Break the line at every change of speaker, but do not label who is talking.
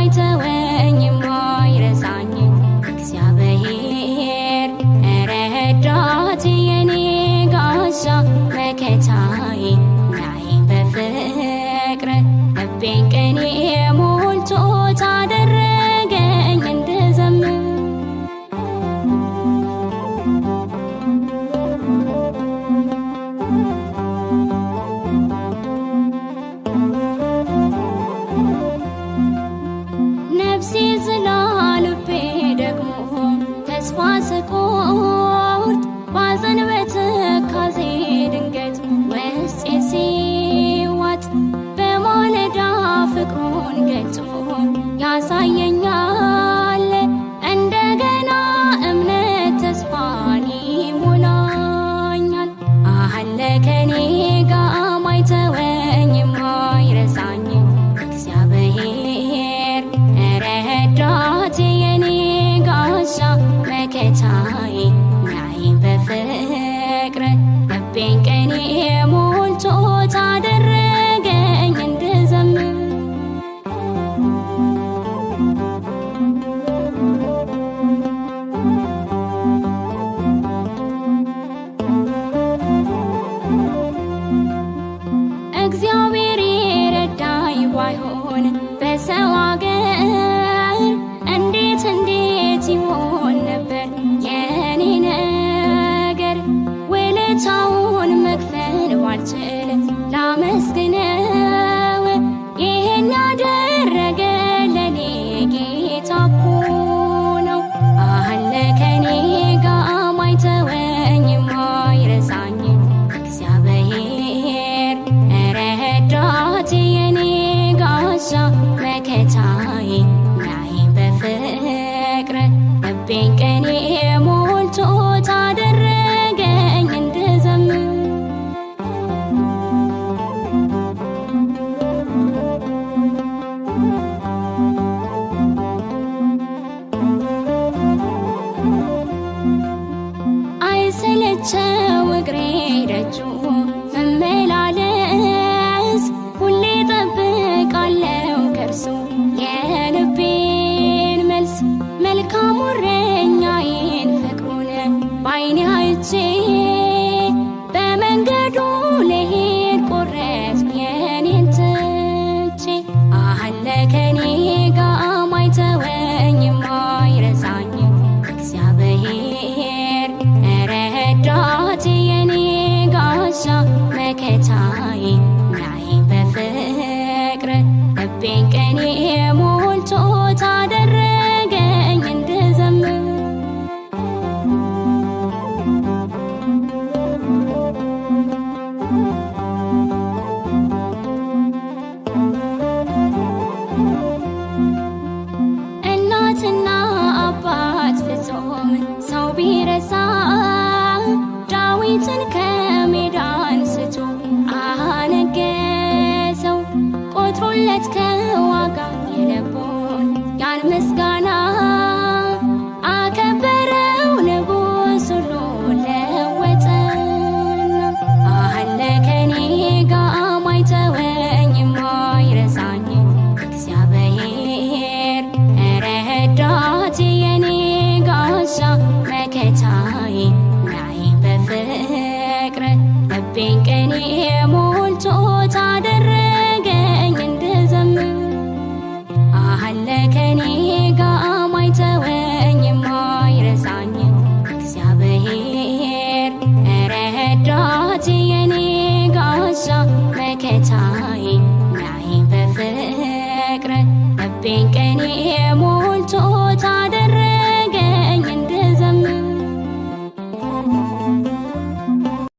ማይተወኝ ማይረሳኝ እግዚአብሔር ረዳት የኔ ጋሻ መከታዬ ናይ በፍቅር ልቤን ቅኔ ሞልቶት አደረገኝ እንድዘምር። ነፍሴ ዝላ ልቤ ደግሞ ተስፋ ስቆርጥ ባዘን በትካዜ ድንገት ውስጤ ሲዋጥ በማለዳ ፍቅሩን ገልጾ ያሳየኛል እንደገና እምነት ተስፋን ይሞላኛል። አለ ከኔ ጋር ማይተወኝ ማይረሳኝ እግዚአብሔር ረዳት የኔ ጋሻ መከታዬ ናይ በፍቅር ልቤን ቅኔ ሞልቶት አደረገኝ እንድዘምር። እግዚአብሔር የረዳኝ ባይሆን በሰው አገር እንዴት እንዴት ይሆን ነበር የኔ ነገር። ውለታውን መክፈል ባልችል ላመስግነው ይሄን ያደረገ ለኔ ጌታ እኮ ነው። አለ ከኔ ጋር ማይተወኝ ማይረሳኝ እግዚአብሔር ረዳት የኔ ጋሻ መከታዬ ናይ በፍቅር ልቤን ቅኔ ሞልቶት አደረገኝ እንድዘምር። አይሰለቸው እግሬ ደጁ መመላለስ ሁሌ ጠብቃለው ከርሱ የልቤን መልስ። መልካሙ እረኛዬን ፍቅሩን ባይኔ አይቼ በመንገዱ ልሄድ ቆረጥኩ የኔን ትቼ። አለ ከኔ ጋር ማይተወኝ ማይረሳኝ እግዚአብሔር ረዳት የኔ ጋሻ መከታዬ ናይ በፍቅር ልቤን ቅኔ ሞልቶት አደረገኝ እንድዘምር። እናትና አባት ፍጹም ሰው ቢረሳ ዳዊትን ከሜዳ አንስቶ አነገሰው። ቆጥሮለት ከዋጋ የልቡን ያን ምስጋና አከበረው ንጉሥ ሁሉ ለወጠና። አለ ከኔ ጋር ማይተወኝ ማይረሳኝ እግዚአብሔር ረዳት የኔ ጋሻ መከታዬ ናይ በፍቅር ልቤን ቅኔ ሞልቶት አደረገኝ እንድዘምር። አለ ከኔ ጋር ማይተወኝ ማይረሳኝ እግዚአብሔር ረዳት የኔ ጋሻ መከታዬ ናይ በፍቅር ልቤን ቅኔ